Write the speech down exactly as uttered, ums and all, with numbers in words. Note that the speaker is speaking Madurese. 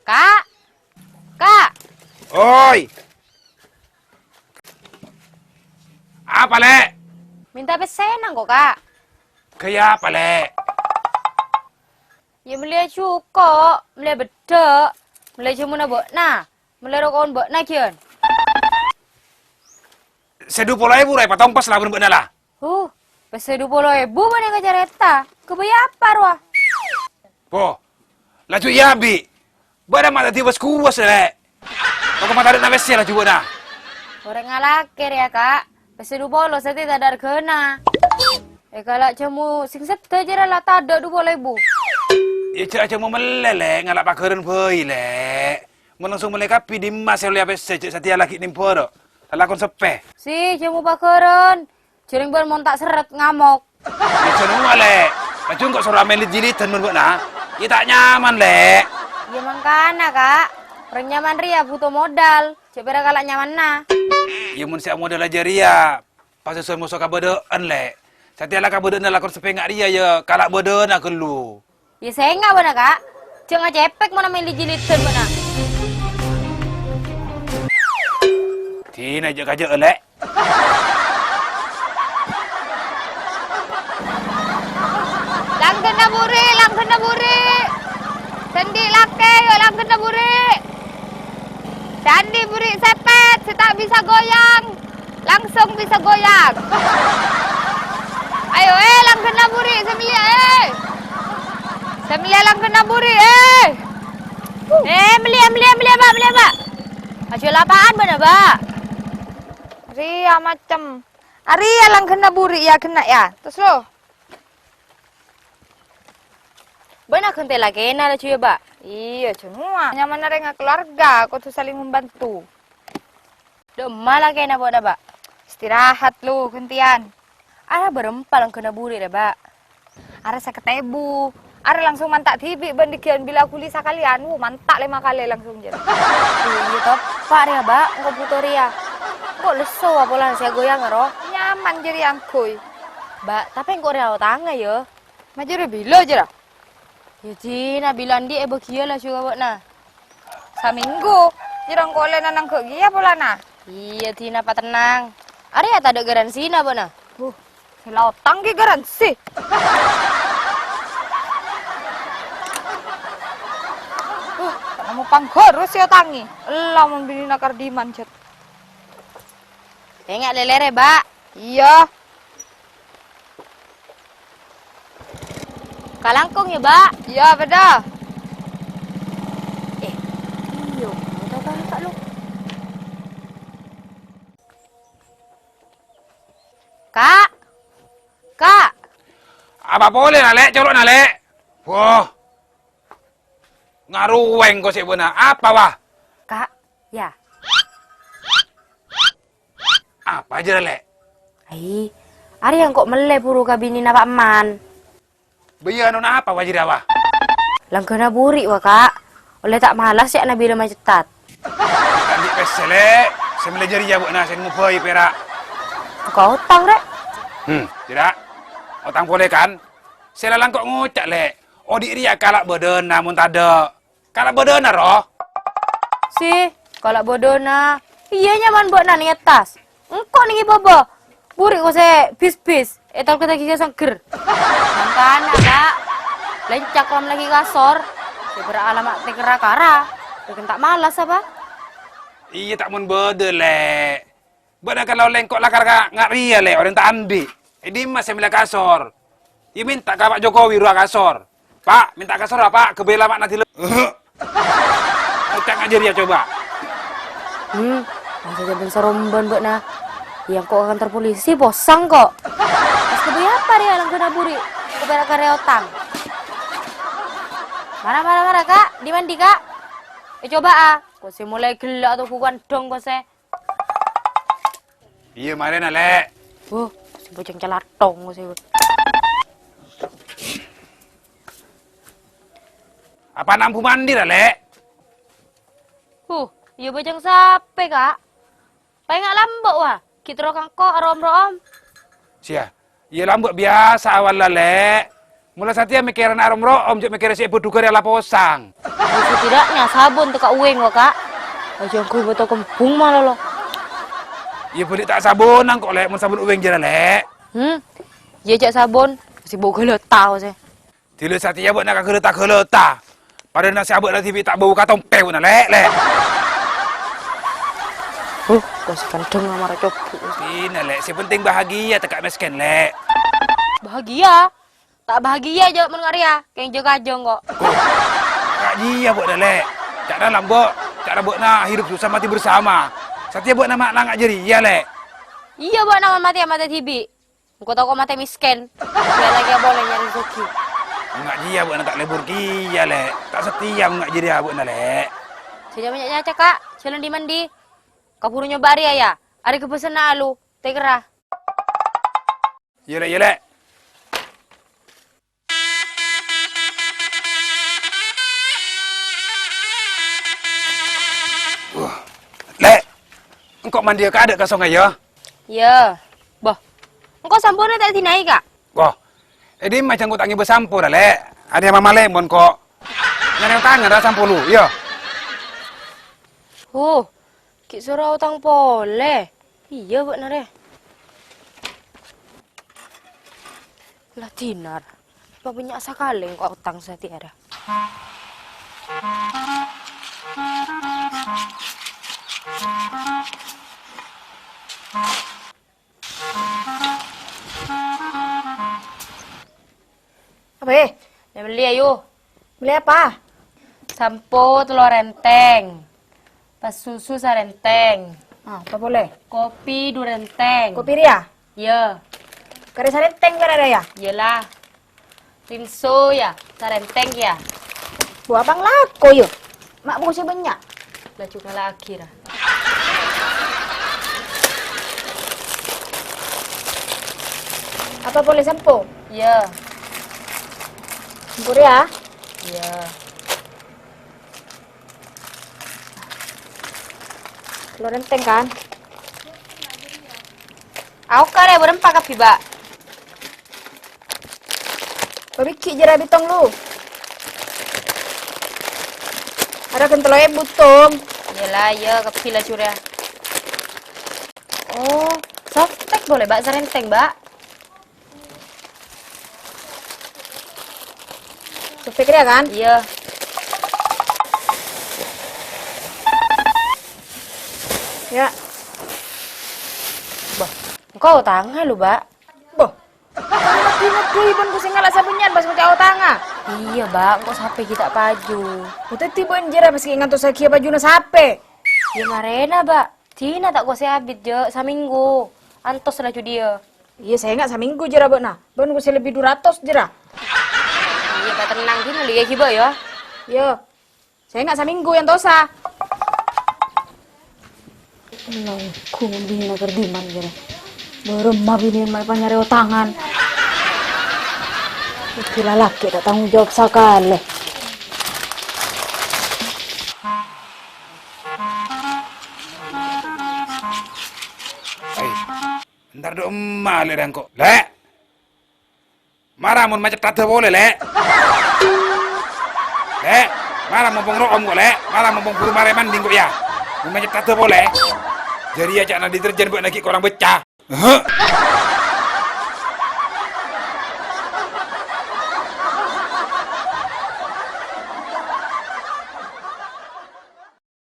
Ka'! Ka'! Oi! Apa, Lè'? Mènta pèssèna engko', Ka'. Ghâjâ apa, Lè'? Iyâ, mellèya jhuko', mellèya beddhâ', mellèya jhâmona bâ'na, mellèya roko'na bâ'na, ghiân. Sè du polo èbu rowa èpatongpes la bân bâ'na la. Huh, pèssè du polo èbu bâ'na èkacarèta. Kabâjâ apa rowa? Bo, laju iyâ, Bi'. Bâ'na ma' dhâddhi was-kuwas, Lè'. Engko' ma' tadâ' na pèssè laju bâ'na. Orèng alakè rèya, Ka'. Pèssè du polo satèya tadâ' arghâna. Èkala' jhâmo sèng sèdhâ jârèya la tadâ' du polo èbu. Iyâ, jâ' jhâmo mellè, Lè', ngala' paghârân bhâi, Lè'. Mon langsung mellè kabbhi, dimma sè ollèya pèssè, jâ' satèya laghi' nèmbhâr. Lalakon seppè. Sè, jhâmo paghârân. Jhâreng bân mon ta' serret ngamok. Iyâ, jhâ' nowa, Lè'. Laju engko' soro amèl jilidhân bân bâ'na. Iyâ, ta' nyaman, Lè'. Iyâ, mangkana, Ka'. Orèng nyaman rèya bhuto modal. Jâ' pèra' kala' nyamanna. Iyâ, mon sè amodala jârèya, pas sèssuwân moso kabâdâ'ân, Lè'. Satèya la kabâdâ'ânna lakon sapènga' rèya, iyâ, kala' bâdâna ghâllu. Iyâ, sènga' bâ'na, Ka'. Jhâ' ngacèpèk mon amèl jilidhân bâ'na. Dinah jâ' kajâ', Lè'. Langghâna buri', langghâna buri'. Sè andi' lakè, iyâ, langghâna buri'. Sè andi' buri' sèpèt, sè ta' bisa goyang, langsung bisa goyang. Ayo, eh, langghâna buri', sè mellèya, eh. Sè mellèya langghâna buri', eh. Eh, mellèya, mellèya, mellèya, Bâ', mellèya, Bâ'. Ajhuwâl apaan bâ'na, Bâ'? Rèya macem. Arèya langghâna buri' yâ, ghenna' yâ. Terros, lo. Bâ'na ghântè lakèna laju yâ, Bâ'? Iyâ, jhâ' nowa. Nyamanna rèng kaluwarga kodhu saling membantu. Dâ'emma lakèna bâ'na, Bâ'? Istirahat, lo, ghântèyan. Arèya bârâmpa langghâna buri' rèya, Bâ'? Arèya sèket èbu. Arèya langsung manta' dhibi' bân dhigghiyân bilâ ghuli sakalèyan. Wuh, manta' lèma kalè langsung, jârèya. Iyâ, teppa' rèya, Bâ'. Engko' bhuto rèya. Engko' lesso, wa, polana sè agoyang, ro. Nyaman jârèya angghuy. Bâ', tapè engko' rèya otangnga, yâ. Ma' jârèya bilâ, jârèya? Yâ, dinah bilâ andi' èbâghiyâ laju ka bâ'na. Samènggu, jârèya engko' ollè nangghâ' kèya polana. Iyâ, dinah patennang. Arèya tadâ' garansina bâ'na. Huh, sè la otang ghi' garansi. Huh, ta' nemmo pangghârus sè otangè. Ella mon binèna kardiman, jhât. Enga' lèlèrè, Bâ'. Iyâ. Kalangkong yâ, Bâ'? Iyâ, bâdâ. Eh, iyâ, bâdâ Kakak, lo. Ka'? Ka'? Apa polè, Nalè'? Colo'na, Lè'. Wah. Ngarowa engko' sè bâ'na. Apa, wah? Ka', yâ. Apa jârèya, Lè'? Ai, arèya engko' mellè buru ka binèna Pa' Man. Bâjâna apa, wah, jârèya, wah? Langghâna buri', wah, Ka'. Ollè ta' malas, yâ, nabila macettat. Andi' pèssè, Lè'. Sè mellè jârèya bâ'na sè ngobâi pèra'. Buka otang, Rè'. Hmm, tidak. Otang polè, kan? Sè la langkong ngoca', Lè'. Odi' rèya kala' bâdâna mon tadâ'. Kala' bâdâna, ro? Sè, kala' bâdâna. Iyâ, nyaman bâ'na è attas. Engko' nèng è bâbâ. Buri' ko sè bis-bis, ètolkèdaghi ka sangghâr. Mangkana, Ka'. Lèncak lam lagi kasor. Sè bârâ' alamat tèkèra kara. Bhâkal ta' malas, apa? Iyâ, ta' mon bâdâ, Lè'. Bâ'na kala' ollè engko' lakar ka nga' rèya, Lè', orèng ta' andi'. È dimma sè mellè kasor? Iyâ mènta ka Pa' Jokowi rowa kasor. "Pa', mènta kasor, Pa', ghâbây lama'na dhilâ." Oca' nga' jârèya coba. Hmm, masa jâ' bân-sarombân bâ'na. Iyâ engko' ka kantor polisi, posang ko'. Pas ghâbây apa rèya langghâna buri'? Ko' pèra' karè otang. Mara, mara, mara, Ka'. Di-mandi, Ka'. Ècoba, a. Ko' sè molaè ghellâ' atau ko' kandhâng ko' sè. Iyâ, marèna, Lè'. Wuh, sè bhâjâng calathong sè. Apa nambu mandi, ra, Lè'? Huh, iyâ bhâjâng sapè, Ka'? Paènga' lambâ', wa, ghi' terro kangko' arom-ro'om. Siya, iyâ lambâ' biyasa awalla, Lè'. Mola satèya mèkkèrana rom-ro'om, jhâ' mèkkèrè sè èbhudhugâ rèya la posang. Ya, setidaknya sabon tèka uwèng, wa, Kak. Aja nggo bâto kembung malolo. Iyâ, bâli ta' sabonang kok, Lè', mon sabon uwèng jârèya, Lè'. Hmm? Iyâ, jhâ' sabon, sè bâu ghâlâta, wa, sè. Dhilâ satèya bâ'na ka ghâlâta-ghâlâta. Padahal nasè' abâ'na dhibi' ta' bâu katompè bâ'na, Lè', Lè'. Huh, kok sè kandhâng amara cobu'. Dinah, Lè', sè penting bahagia, tèka mèskèn, Lè'. Bahagia? Ta' bahagia jhâ' mon nga' rèya, kèng jhâ' kajâng kok. Koh, nga' jiyâ bâ'na, Lè'. Ca'na lambâ', ca'na bâ'na hidup susah mati bersama. Satèya bâ'na ma' nanga' jârèya, Lè'. Iyâ, bâ'na mon matèya matè dhibi'. Engko' tako' matè mèskèn. Kèya la kèya polè nyarè soghi. Nga' jiyâ bâ'na ta' lebur kèya, Lè'. Ta' satèya nga' jârèya bâ'na, Lè'. Jhâ' nya-, nya-, nyaca, Kak. Jhâlân dhi-mandhi. Kabhuru nyoba arèya, ya. Arè ghâbâsânna alu. Tèkèra. Iyâ, Lè', iyâ, Lè'. Wah. Lè', engko' mandiyâ kaadâ' ka songay, yâ? Iyâ. Bâh, engko' sampona ta' èdinaè, Kak? Wah, è dimma jhâ' engko' ta' ngibâ sampo, ra, Lè'? Arèya mama lèmon, kok. Nyarè otangan, ra, sampo lu, yâ? Huh, ghi' soro otang polè. Iyâ, bâ'na rè. La Dinar, apa bânnya' sakalè engko' otang satèya ra? Apa, eh? Lè' mellè, ayo. Mellè apa? Sampo tello rèntèng. Pas susu sarèntèng. Ah, apa polè? Kopi du rèntèng. Kopi rèya? Iyâ. Karè sarèntèng karè rèya? Iyâlah. Rinso, yâ, sarèntèng, yâ. Bu, apa ngalako, yâ? Ma' bungkos sè bânnya'. Laju ngala' aghi, ra. Apa polè sampo? Iyâ. Sampo rèya? Iyâ. Tello rèntèng, kan? Aoka rè, bârempa kabbhi, Bâ'. Pabighi' jârèya bitong lu. Arèya ghân tello èbu, Tom. Iyâlah, iyâ, kabbhi laju rèya. Oh, softtek polè, Bâ', sarèntèng, Bâ'. Softtek rèya, kan? Iyâ. Yâ. Bâh, engko' otangnga lu, Bâ'. Bâh. Nabbhi-nabbhi bân ku sè ngala' sabânnya'an pas ngoca' otangnga. Iyâ, Bâ', engko' sapè ghi' ta' paju. Kok dhâddhi bân jârèya pas ghi' ngantosaghiyâ pajuna sapè? Iyâ, marèna, Bâ'. Dina ta' kosè abit, jhâ', samènggu. Antos laju dhiyâ. Iyâ, sènga' samènggu jârèya bâ'na. Bân kosè lebbi du ratos jârèya. Iyâ, patennang dina lè, yâ, ghibâ, yâ. Iyâ. Sènga' samènggu èantosa. Lagu binèna kardimman kèra. Bârâmma binèna ma' èpanyarè otangan. Ghi' lalakè' ta' tanggung jawab sakalè. Ai, entar dhu emma Lè' rèya engko'. Lè'! Mara mon macetthadhâ polè, Lè'. Lè', mara mompong ro'om ko', Lè'. Mara mompong buru marè manding ko', yâ. Mon macetthadhâ polè. Jârèya ca'na deterjen bâ'na ghi' korang becca. Ehe'.